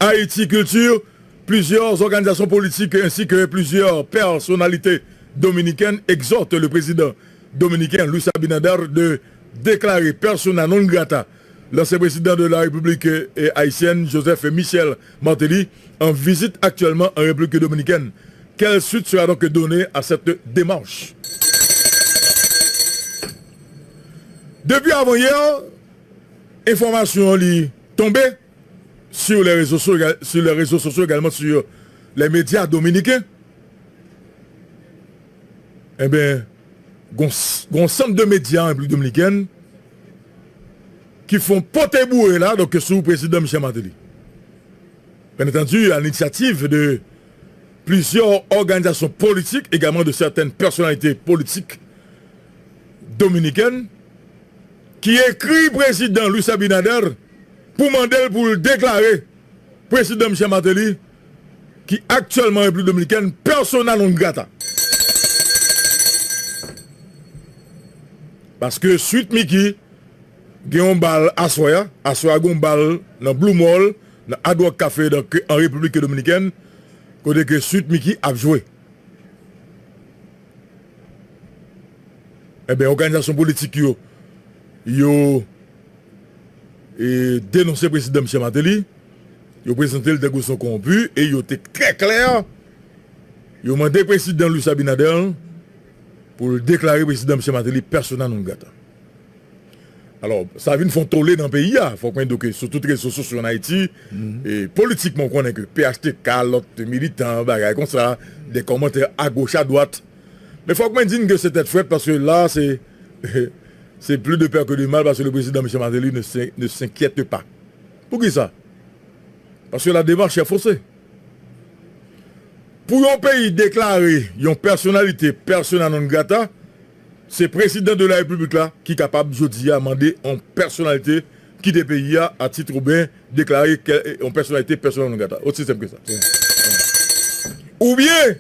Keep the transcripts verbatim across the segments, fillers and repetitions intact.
Haïti Culture, plusieurs organisations politiques ainsi que plusieurs personnalités dominicaines exhortent le président dominicain Luis Abinader de déclarer persona non grata l'ancien président de la République, euh, haïtienne, Joseph Michel Martelly, en visite actuellement en République dominicaine. Quelle suite sera donc donnée à cette démarche? Depi avanyè, enfòmasyon an li tonbe sur les réseaux sociaux, sur les réseaux sociaux, également sur les médias dominicains. Enben, gon, gon sanm de medya an Repiblik Dominikèn ki fè yon pote boure la, donk, sou prezidan Michel Martelly. Bien entendu, à l'initiative de plusieurs organisations politiques, également de certaines personnalités politiques dominicaines, ki ekri prezidan Luis Abinader pou mande l pou l deklare prezidan Michel Martelly, ki aktyèlman Repiblik Dominikèn, persona non grata. Paske Sweet Micky gen yon bal aswè a, aswè a gen yon bal nan Blue Mall, nan Hard Rock Café, donk, an Repiblik Dominikèn, kote ke Sweet Micky ap jwe. Enben, òganizasyon politik yo, yo, e, denonse prezidan Michel Martelly, yo prezante l tankou se yon kowonpi, e yo te trè klè, yo mande prezidan Luis Abinader pou l deklare prezidan Michel Martelly persona non grata. Alò, sa vin fè yon tole nan peyi a. Fòk mwen di w ke sou tout rezo sosyo an Ayiti, e, politikman, w konnen ke P H T K, lòt militan, bagay konsa, de kòmantè agoch, adwat. Men fòk mwen di n ke se tèt frèt, paske la, se, c'est plus de peur que de mal, parce que le président Michel Martelly ne s'in-, ne s'inquiète pas. Poukisa? Paske la démarche est faussée. Pou yon peyi deklare yon pèsonalite persona non grata, se prezidan de la repiblik la ki kapab jodi a mande yon pèsonalite kite peyi a, a tit, oubyen deklare ke, yon pèsonalite persona non grata. Osi senp ke sa. Oubyen,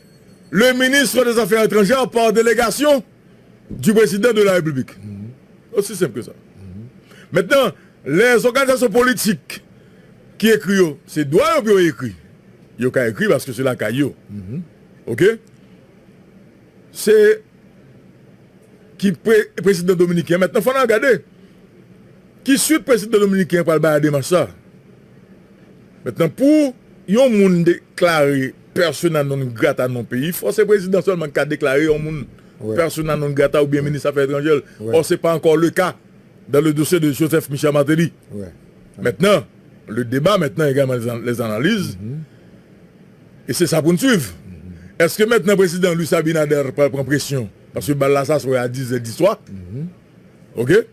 le ministre des Affaires étrangères par délégation du président de la République. Osi senp ke sa. Mentnan, lè òganizasyon politik ki ekri yo, se dwa yo pou yo ekri. Yo ka ekri paske se lakay yo. Oke? Se ki pre-, prezidan dominiken. Mentnan, fò n al gade ki swit prezidan dominiken pral bay a demach sa. Mentnan, pou yon moun deklare persona non grata nan yon peyi, fò se prezidan sèlman ki ka deklare yon moun persona non grata oubyen minis afè etranjè. Or, se pa ankò le ka dans le dossier de Joseph Michel Martelly. Mentnan, le débat maintenant également, les an-, les analyses, e se sa pou n swiv. Èske mentnan prezidan Luis Abinader pral pran presyon? Paske bal la sa sou a dizè di swa. Oke?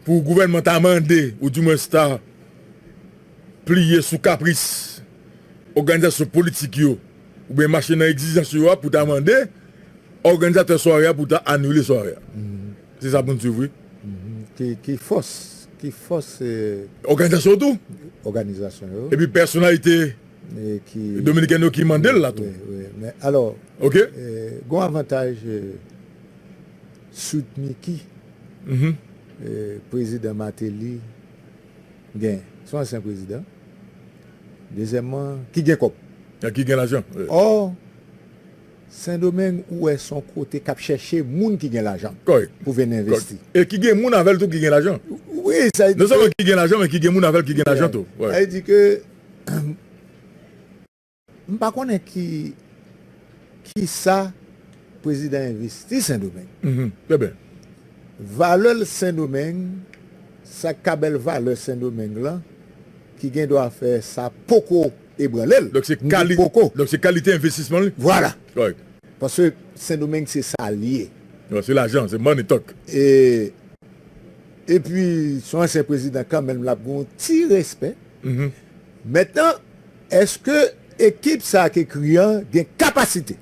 Pou gouvènman ta mande, oudimwens ta pliye sou kapris òganizasyon politik yo, oubyen mache nan egzijans yo a pou ta mande òganizatè sware a pou ta anile sware a. Se sa pou n swiv, wi. Ki, ki fòs, ki fòs, eh, òganizasyon yo tou. Òganizasyon yo. Epi pèsonalite dominikèn yo ki mande l la tou. Wi, wi. Men alò, oke, eh, gon avantaj, eh, Sweet Micky, eh, prezidan Martelly gen, se yon ansyen prezidan. Dezyèmman, ki gen kòb. Ki gen lajan, wi. Or, Sendomeng, ou wè, se yon kote k ap chèche moun ki gen lajan pou vin envesti. E ki gen moun avè l tou ki gen lajan. Wi, sa vle di ke non sèlman ki gen lajan, men ki gen moun avè l ki gen lajan tou. Sa vle di ke m pa konnen ki, kisa prezidan envesti Sendomeng. Trè byen. Valè l Sendomeng, sa k ka ba l valè Sendomeng lan, ki gen dwa fè sa poko ebranle l. Donk se kali-, donk se kalite envestisman li? Vwala. Kòrèk. Paske Sendomeng se sa l ye. Wi, se lajan, se money talk. E, epi, se yon ansyen prezidan kanmenm, l ap gen yon ti respè. Mentnan, èske ekip sa a k ekri an gen kapasite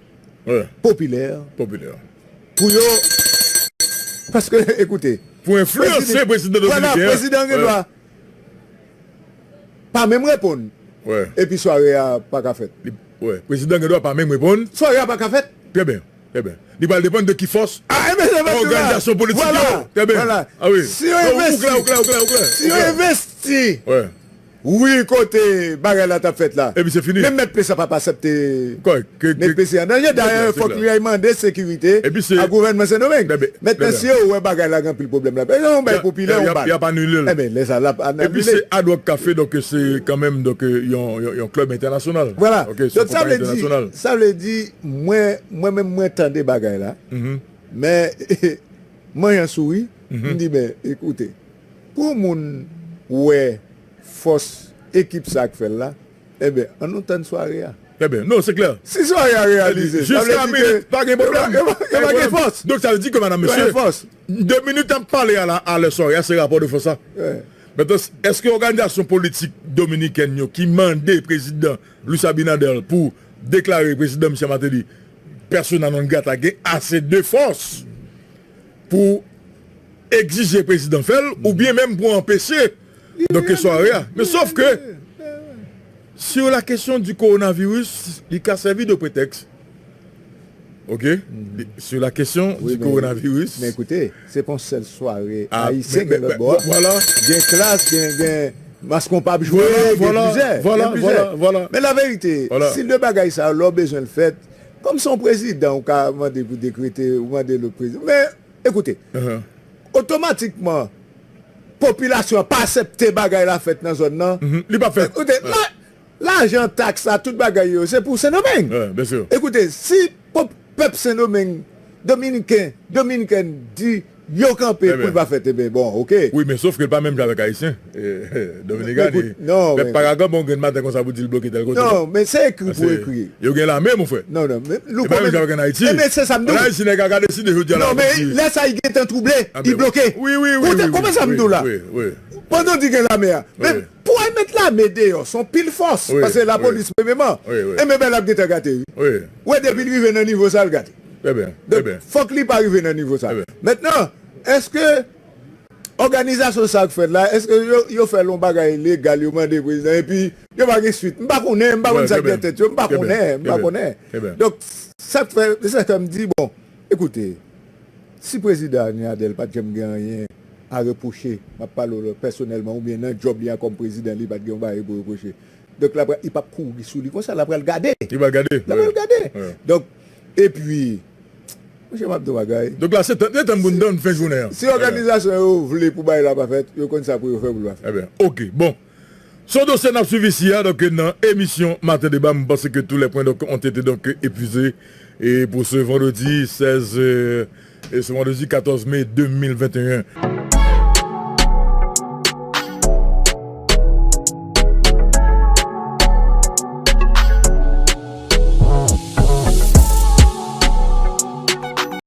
popilè pou yo, paske, ekoute, pou enfliyanse prezidan dominiken an, prezidan gen dwa pa menm reponn. Epi sware a pa ka fèt. Prezidan gen dwa pa menm reponn. Sware a pa ka fèt. Trè byen, trè byen. Li pral depann de ki fòs òganizasyon politik yo. Trè byen. Si yo envesti, si yo envesti Wi, kote bagay la t ap fèt la. Epi se fini. Menm Mèt Pes ap ap aksepte. Mèt Pes an danje. Dayè, fòk li al mande sekirite a gouvènman Sendomeng. Mèt Pes, si yo wè bagay la gen anpil pwoblèm la, e yon bay popilè, yon bal. Y ap anile l. Ebyen, lè sa l ap anile. Epi se Hard Rock Café, donk se kanmenm, donk, yon, yon, yon klèb entènasyonal. Vwala. Donk sa vle di, sa vle di, mwen, mwen menm, mwen tande bagay la. Men, mwen jan souri, m di, men, ekoute, pou moun wè fòs ekip sa k fè l la, ebyen, ann nou tann sware a. Ebyen, non, se klè. Si sware a reyalize, sa vle di ke pa gen pwoblèm. Yo pa gen fòs. Donk, sa vle di ke, madam, mesye, de minit n ap pale a la, a lè sware a, se rapò de fòs la. Mentnan, èske òganizasyon politik dominikèn yo ki mande prezidan Luis Abinader pou deklare prezidan Michel Martelly persona non grata gen ase de fòs pou egzije prezidan fè l, oubyen menm pou anpeche, donk, sware a. Men sòf ke, sur la question du coronavirus, li ka sèvi de pretèks. Ok? Sur la question du coronavirus. Men ekoute, se pa yon sèl sware ayisyen gen lòt bò a. Gen Klass, gen, gen Maskonpa ap jwe, gen plizyè, gen plizyè. Men laverite, si de bagay sa yo, lè w bezwen l fèt, kòm se yon prezidan, ou ka mande pou dekrete, ou mande lòt prezidan. Men, ekoute, otomatikman, popilasyon an pa aksepte bagay la fèt nan zòn nan. Li p ap fèt. Ekoute, la, lajan taks la, tout bagay yo, se pou Sendomeng. Ekoute, si pèp Sendomeng, Dominiken, Dominikèn di yo kanpe pou l pa fèt, ebyen, bon, ok. Wi, men sòf ke l pa menm jan avèk Ayisyen. Dominiken di, pèp pa ka kanpe yon grenn maten konsa pou di l bloke tèl kote. Non, men se ekri pou ekri. Yo gen lame, monfrè. Non, non, men Louko menm. Ebyen, se sa m di w. Ann Ayiti, nèg la ka deside jodi a la. Non, men lè sa, li gentan twouble, li bloke. Wi, wi, wi. Ou konprann sa m di w la? Pandan w di gen lame a. Men pou al met lame deyò, se yon pil fòs. Paske lapolis, premyeman, enben, bagay la ap gentan gate, wi. Ou wè, depi l rive nan nivo sa, l gate. Donk, fòk li pa rive nan nivo sa. Mentnan, èske òganizasyon sa k fèt la, èske yo, yo fè l yon bagay legal, yo mande prezidan, epi yo pa gen swit? M pa konnen, m pa konn sa k gen tèt yo, m pa konnen, m pa konnen. Donk, sa k fè, se sa k fè m di, bon, ekoute, si prezidan Abinader pa t janm gen anyen a repwoche, m ap pale w pèsonèlman, oubyen nan djòb li a kòm prezidan, li pa t gen yon bagay pou repwoche. Donk, l ap, li p ap kouri sou li konsa, l ap pral gade. Li pral gade. L ap pral gade. Donk, epi, monchè, m ap di w bagay. Donk la, se tan, se tan pou n tann fen jounen an. Si òganizasyon yo vle pou bagay la pa fèt, yo konn sa pou yo fè pou l pa fèt. Ebyen, ok. Bon. Se yon dosye n ap swiv isi a, donk, nan emisyon Maten Deba, m panse ke tous les points, donc, ont été, donc, épuisés. Et pour ce vendredi seize, euh, et ce vendredi quatorze mai deux mille vingt et un.